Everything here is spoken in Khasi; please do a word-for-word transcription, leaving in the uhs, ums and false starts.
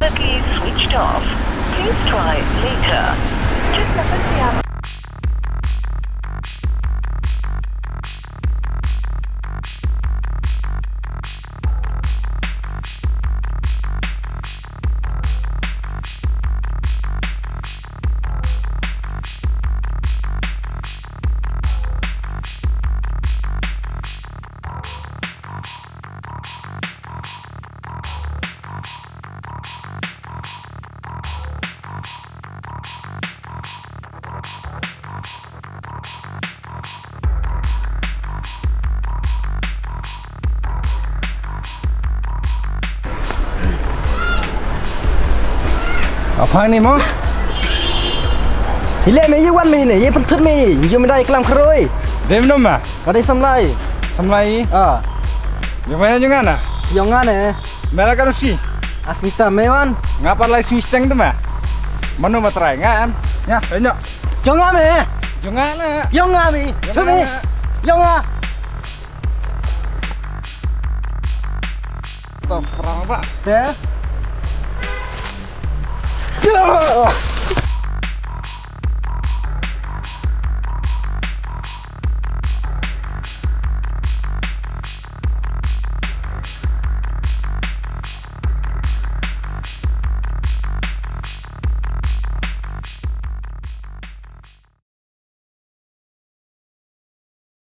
The key is switched off. Please try later. Just Apa ni mo? Hi leh me, ïa wan me hi ne, ïa pynthut me, ïa me dei klam khroi. Dem nom ma? Ka dei samlai. Samlai. Ah. Ïa me ïa nga na? Ïa nga ne. Me la ka rusi. Asita me wan. Nga pat lai sing steng tu ma. Mano ma trai nga em. Nya, enyo. Jong nga me. Jong nga na. Jong nga me. Jong nga. Jong nga. Tong perang apa? Te. Ya.